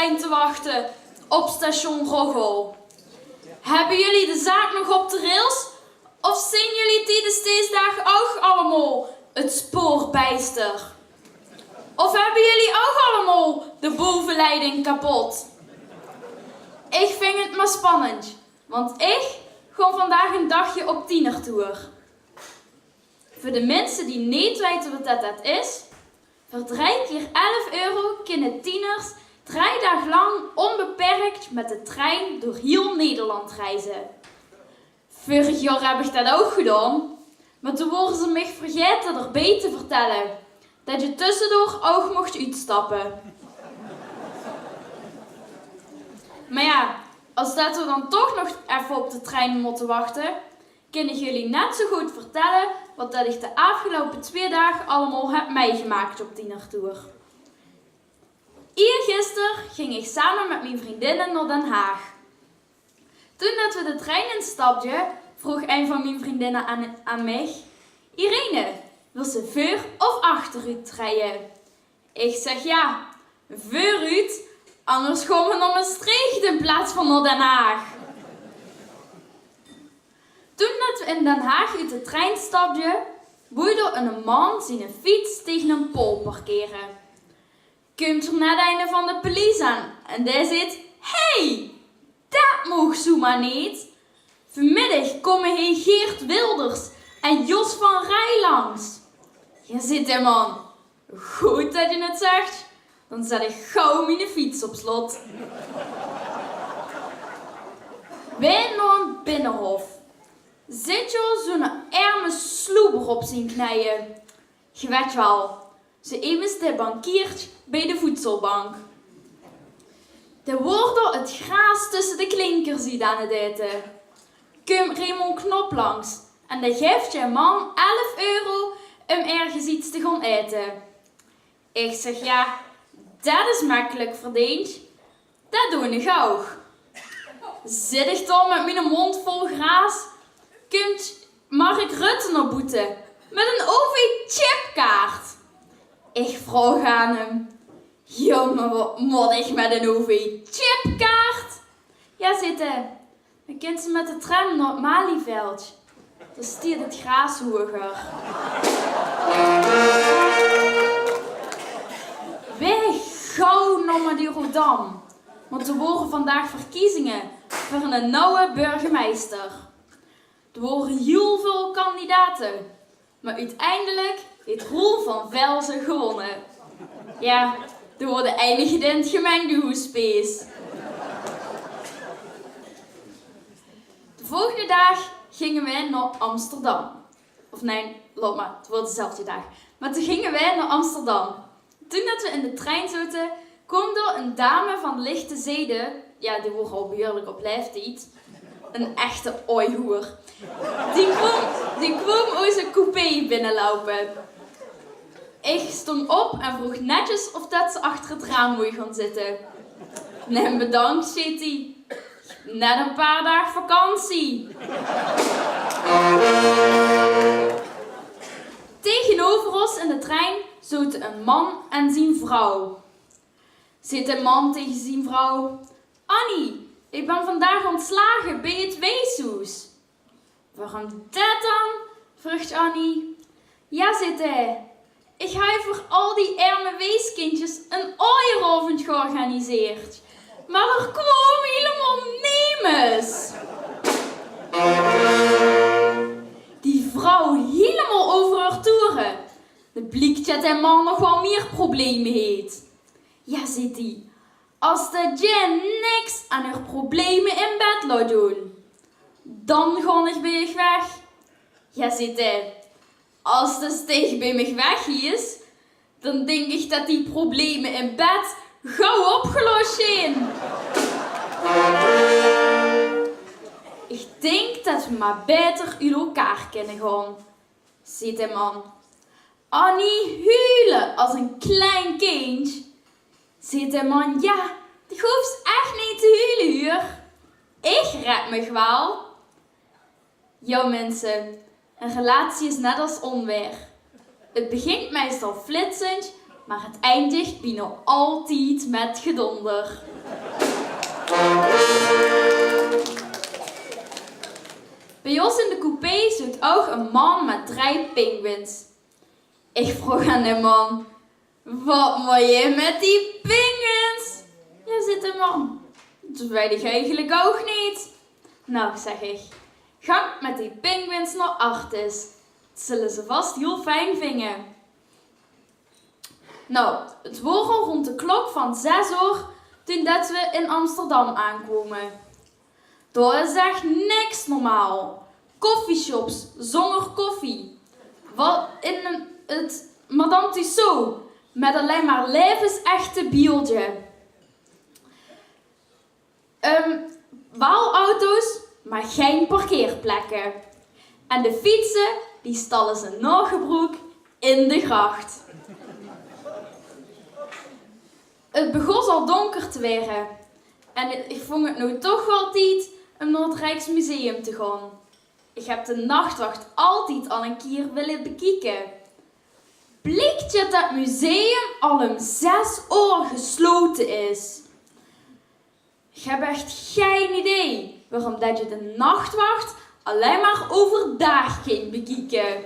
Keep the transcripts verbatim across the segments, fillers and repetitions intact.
trein te wachte op station Roggel. Hebbe jullie de zaak nog op de rails? Of zeen jullie tijdens deze daag ouch allemaol het spoor bijster? Of hebbe jullie ouch allemaol de bovenleiding kapot? Ich ving het maar spannend, want ich gaon vandaag een dagje op tienertour. Veur de minse die neet weite wat det, det is, veur drei kier elf euro kinne tieners drei daag lang onbeperkt met de trein door hiel Nederland reize. Veurig jaor heb ich det ouch gedaon, maar toen wore ze mich vergaete d'rbie te vertelle det je tussendoor ouch mocht oetstappe. Maar ja, as det we dan toch nog effe op de trein motte wachte, kin ich jullie net zo good vertelle wat det ich de aafgeloupe twee daag allemaol heb meigemaak op tienertour. Iergister ging ich same met mien vriendinne nao Den Haag. Toen det we de trein instapde, vroog ein van mien vriendinne aan, aan mich: "Irene, wils se veur of achteruut rije?" Ich zeg: "Ja, veuruut, angers gaon we nao Mestreech in plaats van nao Den Haag." Toen det we in Den Haag oet de trein stapde, wol d'r eine man ziene fiets tege ein paol parkere. Kump d'r net eine van de politie aan en dae zeet: "Hey, det maag zomaar neet. Vanmiddig kómme hie Geert Wilders en Jos van Rij langs." "Ja," zeet dae man, "good det je het zegt. Dan zet ich gauw miene fiets op slot." Weer nao ein Binnenhof. Zit d'r zo'n erme sloeber op zien knieje. Ge wet waal, zo emes dae bankiert bie de voedselbank. Dae wol dao het graas tusse de klinkers oet aan het aete. Kump Raymond Knop langs en dae guf dae man elf euro um ergens iets te gaon aete. Ich zeg: "Ja, det is mekkelik verdeend. Det doon ich ouch." Zit ich dao met miene mond vol graas, kump Mark Rutte nao boete met ein O V-chipkaart. Ich vraog aan 'm: "Ja, maar wat mot ich met ein O V-chipkaart?" "Ja," zeet dae, "dan kins se met de tram nao het Malieveld. Dao stiet het graas hoeger." Weer gauw nao Madurodam, want d'r wore vandaag verkiezinge veur eine nuje burgemeister. D'r wore hiel väöl kandidate, maar oeteindelik het Roel van Velzen gewonne. Ja, dae woor de einige dae in het gemengdehoes pees. De volgende daag ginge we nao Amsterdam. Of nee, laot maar, het woor dezelfde daag. Maar toen ginge we nao Amsterdam. Toen det we in de trein zote, koom dao ein dame van lichte zede, ja, die woor al behuurlik op laeftied, ein echte oihoer. Die koom, die koom ozze coupé binneloupe. Ich stóng op en vroog netjes of det ze achter het raam wol gaon zitte. "Nee, bedank," zeet die. "Net ein paar daag vakantie." Tegeneuver ós in de trein zote ein man en zien vrouw. Zeet de man tege zien vrouw: "Annie, ich bin vandaag ontslage bie het weeshoes." "Waorum det dan?" vroog Annie. "Ja," zeet dae, "ich haj veur al die erme weeskindjes ein aojeraovend georganiseerd, maar d'r kwaam hielemaol nemes." Die vrouw hielemaol euver häör toere. Het bliek det dae man nog waal mier probleme heet. "Ja," zeet die, "as det je niks aan häör probleme in bed laot doon, dan gaon ich bie dich weg." "Ja," zeet dae, "as det dich bie mich weg is, dan dink ich det die probleme in bed gauw opgelos zeen." "Ich dink det we maar baeter oet elkaar kinne gaon," zeet de man. Annie huule as ein klein kindj. Zeet de man: "Ja, dich hoofs ech neet te huule, huur. Ich red mich waal." Jao, minse, ein relatie is net as ónwaer. Het begint meistal flitsend, Mer het eindig bienao altied mit gedónder. Bie ós in de coupé zoot ouch eine man mit drei pinguïns. Ich vroog aan de man: "Waat mót geer mit die pinguïns?" "Jao," zeet de man, "det weit ich eigelik ouch neet." "Nou," zèk ich, "gank mit die pinguïns nao Artis. Det zulle ze vas hiel fijn vinge." Nou, het waor al rónd de klok van zes oor toen det we in Amsterdam aankwaome. Dao is ech niks normaal. Coffeeshops zónger koffie. Waat in het Madame Tussauds, mit allein mer laevensechte bieldje. Ehm, waal auto's, mer gein parkeerplekke. En de fietse, die stalle ze nao gebroek in de grach. Het begós al dónker te waere en ich vónj het noe toch waal tied um nao het Rijksmuseum te gaon. Ich höb de Nachtwacht altied al ein kier wille bekieke. Bliek det det museum al um zes oor geslote is. Ich höb ech gein idee waorom det ge de Nachtwacht allein mer euverdaag kint bekieke.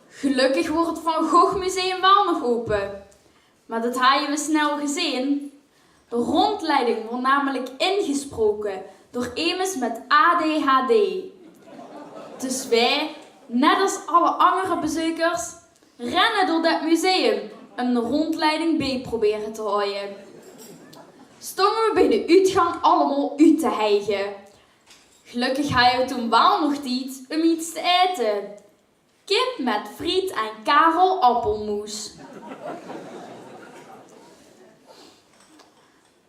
Gelökkig waor het Van Gogh Museum waal nog ope. Mer det haje we snel gezeen. De róndjleiding waor namelik ingesproke door emes mit A D H D. Dus wae, net es alle anger bezeukers, renne door det museum um de róndjleiding bie probere te haoje. Stónge we bie de oetgank allemaol oet te hiege. Gelökkig haje we toen waal nog tied um get te aete. Kip mit friet en karelappelmoes.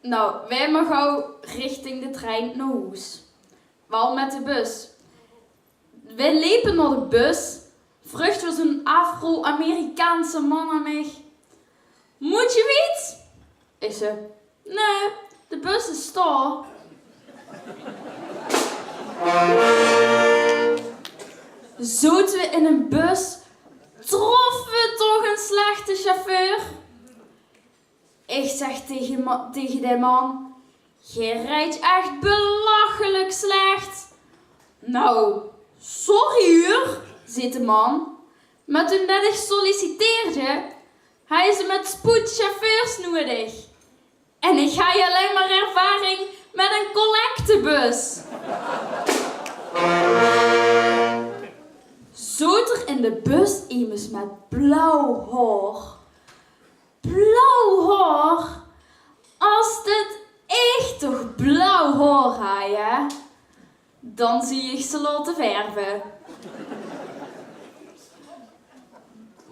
Nou, wae mer gaw richting de trein nao hoes. Waal mit de bus. Wae lepe nao de bus, vreug zo'n Afro-Amerikaanse man aan mich: "Mót ge get?" Ich zèk: "Nae, de bus is stol." Zote we in ein bus, troffe we toch eine slechte chauffeur. Ich zèk taege ma-, taege dae man: "Ge riejt ech belachelik slech." "Nou, sorry huur," zeet de man, "mer toen det ich solliciteerde, haje ze mit spoed chauffeurs nuuedig. En ich haw allein mer ervaring mit ein collectebus." Zoot er in de bus emes mit blauw haor. Blauw haor? Es det ich toch blauw haor haw, hè, dan zów ich ze laote verve.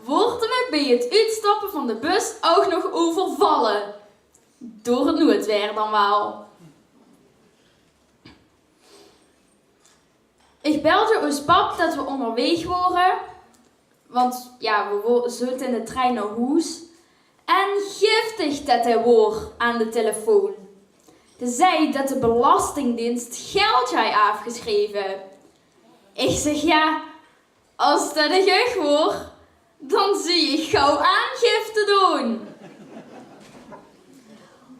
Woorte we bie het oetstappe van de bus ouch nog euvervalle. Door het noedwaer dan waal. Ich belde ós pap det we óngerwaeg wore, want jao, we wo-, zote in de trein nao hoes. En giftig det hae waor aan de telefoon. Dae zag det de belastingdienst geld haw aafgesjreve. Ich zèk: "Jao, es det ich uch waor, dan zów ich gaw aangifte doon."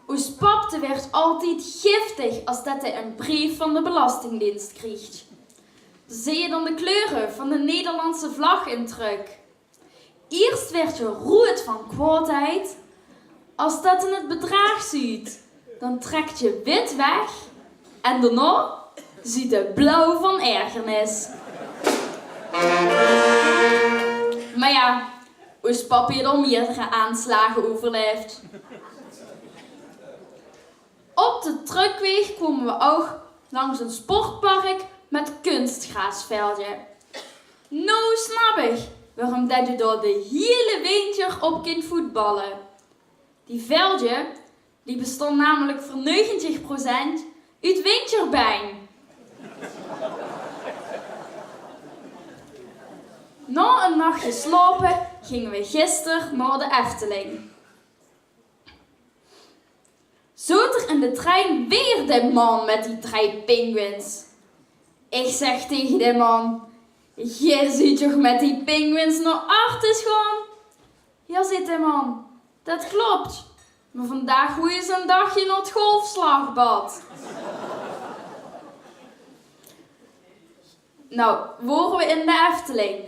Ós pap dae waert altied giftig es det hae eine breef van de belastingdienst krieg. Dae zag dan de kleure van de Nederlandse vlag in trök. Iers waert ge roead van kwaodheid. Es det hae het bedraag zuut, dan trèk hae wit weg. En daonao zuut hae blauw van ergernis. Mer jao, ós pap haet al meerdere aanslage euverlaef. Op de trökwaeg kómme we ouch langs ein sportpark mit kunstgraasveldje. Noe snap ich waorom det ge dao de hiele winter op kint voetballe. Die veldje, die bestaon namelik veur negentig procent oet winterbein. Nao ein nach geslaope ginge we gister nao de Efteling. Zoot er in de trein weer dae man mit die drei pinguïns. Ich zèk taege dae man: "Ge zuut toch mit die pinguïns nao Artis gaon?" "Jao," zeet de man, "det klop. Mer vandaag wille ze ein daagje nao 't golfslagbad." Nou, wore we in de Efteling.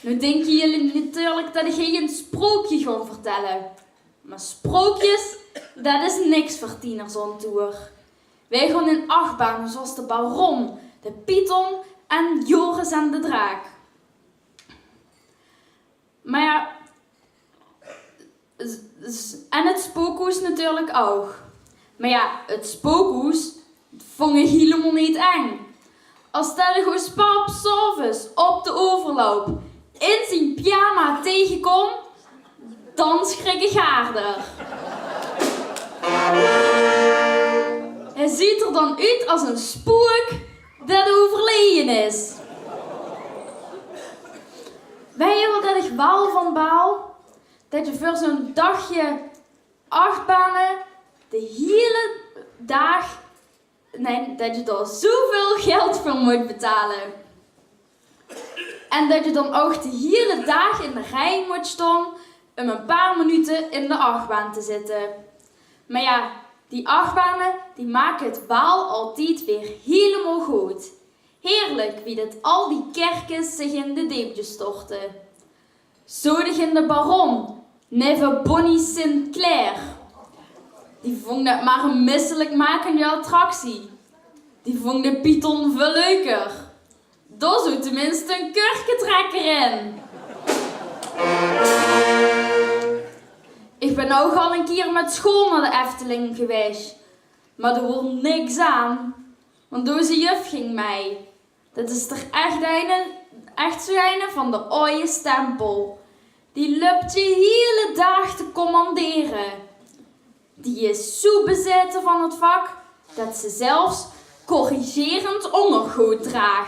Nou dinke geer natuurlik det ich gein sprookje gaon vertelle. Mer sprookjes, det is niks veur tieners on tour. Weej gaon in achtbane, zoeas de Baron, de Python en Joris en de Draak. Mer jao, s-, s-, en 't spookhoes natuurlik ouch. Mer jao, 't spookhoes vong ich hielemaol neet eng. As det ich oos pap 's aoves op de euverloup in zien pyjama taegekom, dan sjrik ich harder. Hae zuut d'r dan oet as ein spook det euverleje is. Weit geer waat ich waal van baal? Det ge veur zoe'n daagje achtbane de hiele daag, nae, det ge dao zoeväöl geld veur mót betale. En det ge dan ouch de hiele daag in de rie mót staon óm ein paar minute in de achtbaan te zitte. Mer jao, die achtbane, die make 't waal altied weer hielemaol good. Heerlik wie det al die kerkes zich in de deepde storte. Zoe dich in de Baron, neve Bonnie Sinclair. Die vong det mer ein misselikmakende attractie. Die vong de Python väöl leuker. Dao zoot teminste ein kurketrekker in. Ich bön ouch al ein kier mit school nao de Efteling gewaes. Mer dao woort niks aan, want oze juf ging mei. Det is toch ech eine, ech zoe eine van de aoje stempel. Die löp de hiele daag te commandere. Die is zoe bezaete van 't vak det ze zelfs corrigerend óngergood draag.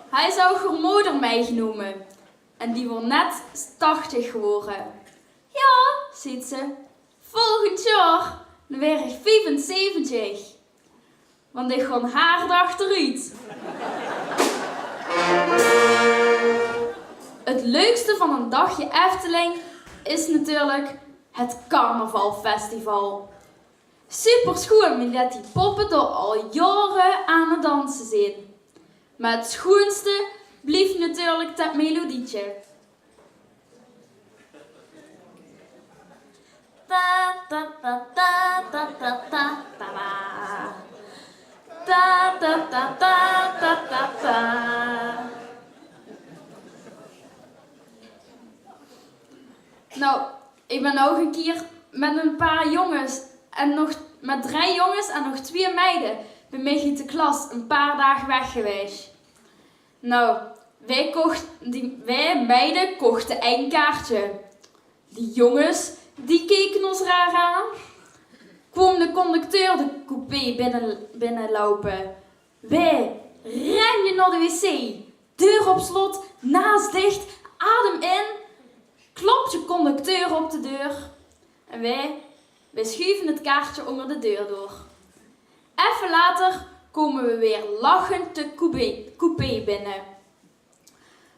Hae is ouch häör moder mitgenómme en die woort net tachtig gewore. "Jao," zeet ze, "volgend jaor, dan waer ich viefenzeventig. Want ich gaon hard achteroet." 't Leukste van ein daagje Efteling is natuurlik 't carnavalfestival. Supersjoean wie det die poppe dao al jaore aan 't danse zeen. Mer 't sjoeanste blief natuurlik det melodietje. Ta, ta, ta, ta. Ta, ta, ta, ta. Nou, ich bön ouch ein kier mit ein paar jónges en nog, mit drie jónges en nog twieë meide bie mich oet de klas ein paar daag weg gewaes. Nou, weej kochte, die, weej meide kochte ein kaartje. Die jónges, die keke ós raar aan. Kwoom de conducteur de coupé binne, binneloupe. Weej rende nao de wc. Deur op slot, naas dich, adem in. Klopt de conducteur op de deur. En weej, weej sjuve 't kaartje ónger de deur door. Effe later kome weej weer lachend de coupé, coupé binne.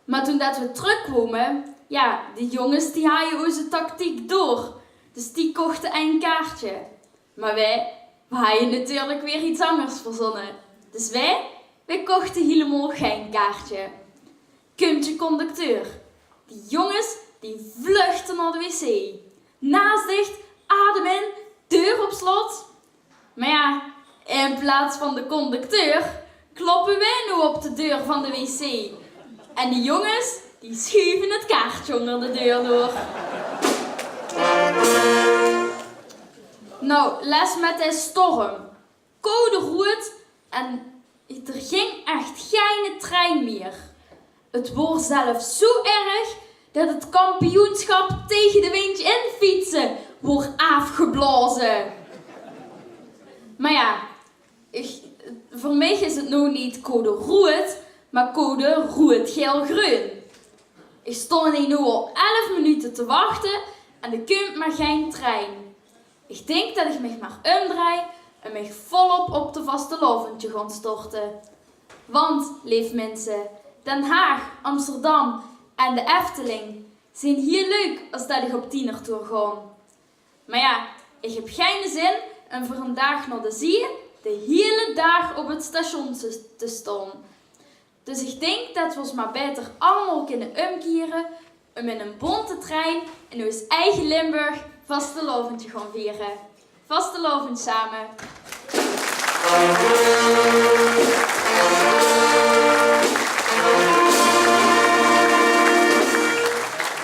Mer toen det weej trökkome, jao, die jónges die haje ózze tactiek door. Dus die kochte ein kaartje. Mer weej, weej haje natuurlik weer iets angers verzónne. Dus weej, weej kochte hielemaol gein kaartje. Kump de conducteur. Die jónges, die vluchte nao de wc. Naas dich, adem in, deur op slot. Mer jao, in plaats van de conducteur kloppe weej noe op de deur van de wc. En die jónges, die sjuve 't kaartje ónger de deur door. Nou, les mit de storm. Code roead en d'r ging ech geine trein mier. 't Woor zelfs zoe erg det 't kampioensjap taege de windj in fietse woor aafgeblaoze. Mer jao, ich, veur mich is 't noe neet code roead, mer code roead, gael, greun. Ich staon hie noe al elf minute te wachte en d'r kump mer gein trein. Ich dink det ich mich mer umdrei en mich volop op de vastelaovend gaon storte. Want, leef minse, Den Haag, Amsterdam en de Efteling zien hiel leuk as det ich op tienertoer gaon. Mer jao, ich höb geine zin um veur ein daag nao de zie de hiele daag op 't station te, te staon. Dus ich dink det v'r ós mer baeter allemaol kinne umkiere um in ein bonte trein in ós eige Limburg vastelaovend te gaon viere. Vastelaovend same.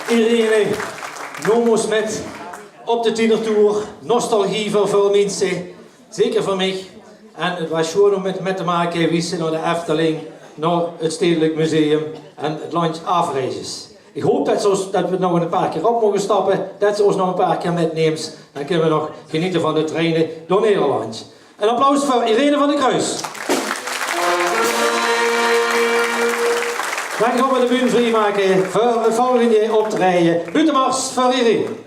Irene, num ós mit op de tienertoer. Nostalgie veur väöl minse, zeker veur mich. En 't waas sjoon um mit, mit te make wie se nao de Efteling, nao 't Stedelik Museum en 't landj aafreize. Ich haop det se ós, det v'r nog ein paar kier op moge stappe, det se ós nog ein paar kier mitnums. Dan kinne v'r nog geniete van de treine door Nederland. Ein applaus veur Irene van der Kruis. Dan gaon v'r de bühne vrie make veur 't volgende optraeje. Buuttemars veur Irene.